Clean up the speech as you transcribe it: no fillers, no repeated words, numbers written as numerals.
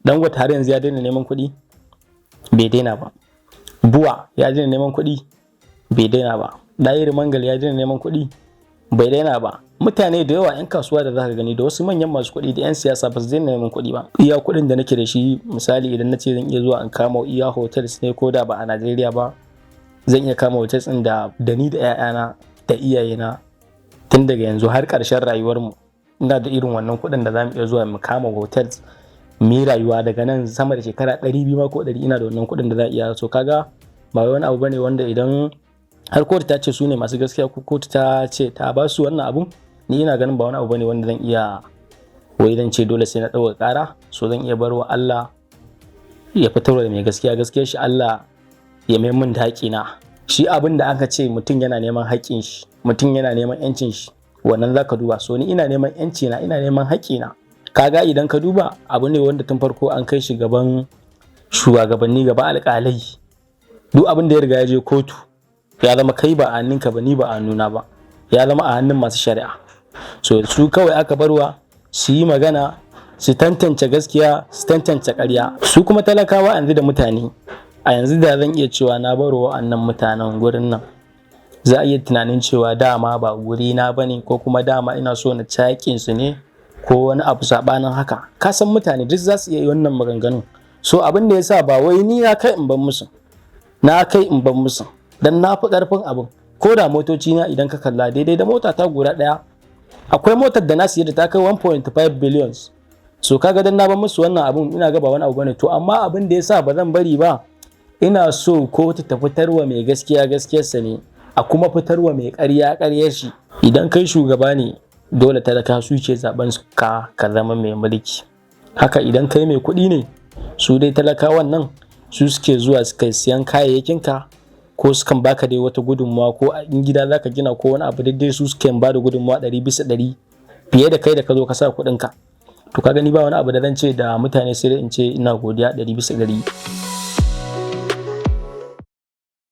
Dangote har yanzu ya daina neman kuɗi? Bai daina ba. BUA ya daina neman kuɗi? Bai daina ba. Dahiru Mangal ya daina neman kuɗi? Bai daina ba. Mutane da yawa, 'yan kasuwa da zaka gani da wasu manyan masu kuɗi da 'yan siyasa, ba su daina neman kuɗi ba. Iya kuɗin da nake da shi, misali idan na ce zan iya zuwa in kama iya hotels ne, ko da ba a Najeriya ba, zan iya kama hotels ɗin da ni da 'ya'yana da iyayena tun daga yanzu har ƙarshen rayuwarmu. Ina da irin wannan kuɗin da za mu iya zuwa mu kama hotels mu yi rayuwa daga nan sama da shekara 200 ma ko 100. Ina da wannan kuɗin da za a iya. So kaga ba wai wani abu bane wanda idan har kotu ta ce su ne masu gaskiya ko kotu ta ce ta ba su wannan abun, ni ina ganin ba wani abu bane wanda zan iya wai zan ce dole sai na ɗauka ƙara. So zan iya bar wa Allah ya fitar da mai gaskiya gaskiyar shi, Allah ya mai min da haƙƙina. Shi abin da aka ce mutum yana neman haƙƙin shi, mutum yana neman 'yancin shi, wannan zaka duba. So ni ina neman 'yanci na, ina neman haƙƙina. Kaga idan ka duba, abu ne wanda tun farko an kai shi gaban shugabanni, gaban alƙalai. Duk abin da ya riga ya je kotu ya zama kai ba a hannunka ba, ni ba a hannuna ba, ya zama a hannun masu shari'a. So su kawai aka barwa su yi magana, su tantance gaskiya, su tantance ƙarya. Su kuma talakawa yanzu da mutane a yanzu, da zan iya cewa na baro wa'annan mutanen gurin nan, za a iya tunanin cewa dama ba guri na bane, ko kuma dama ina so na ci haƙƙin su ne, ko wani abu saɓanin haka. Ka san mutane duk za su iya yi wannan maganganun. So abin da yasa ba wai ni na kai in ban musu, na kai in ban musu dan na fi ƙarfin abin. Ko da motoci na idan ka kalla, daidai da mota ta guda ɗaya, akwai motar da na siya da ta kai 1.5 billions. So kaga dan na ban musu wannan abun, ina ga ba wani abu bane. To amma abin da yasa ba zan bari ba, ina so kotu ta fitarwa mai gaskiya gaskiyarsa ne, a kuma fitarwa mai ƙarya ƙaryar shi. Idan kai shugaba ne, dole talaka su ke zaben ka ka zama mai mulki. Haka idan kai mai kuɗi ne, su dai talakawan nan su suke zuwa suka siyan kayayyakin ka, ko sukan baka dai wata gudunmawa, ko in gida zaka gina ko wani abu, dai su suke ba da gudunmawa 100% fiye da kai da ka zo ka sa kuɗin ka. To ka gani, ba wani abu da zan ce da mutane sai dai in ce ina godiya 100%.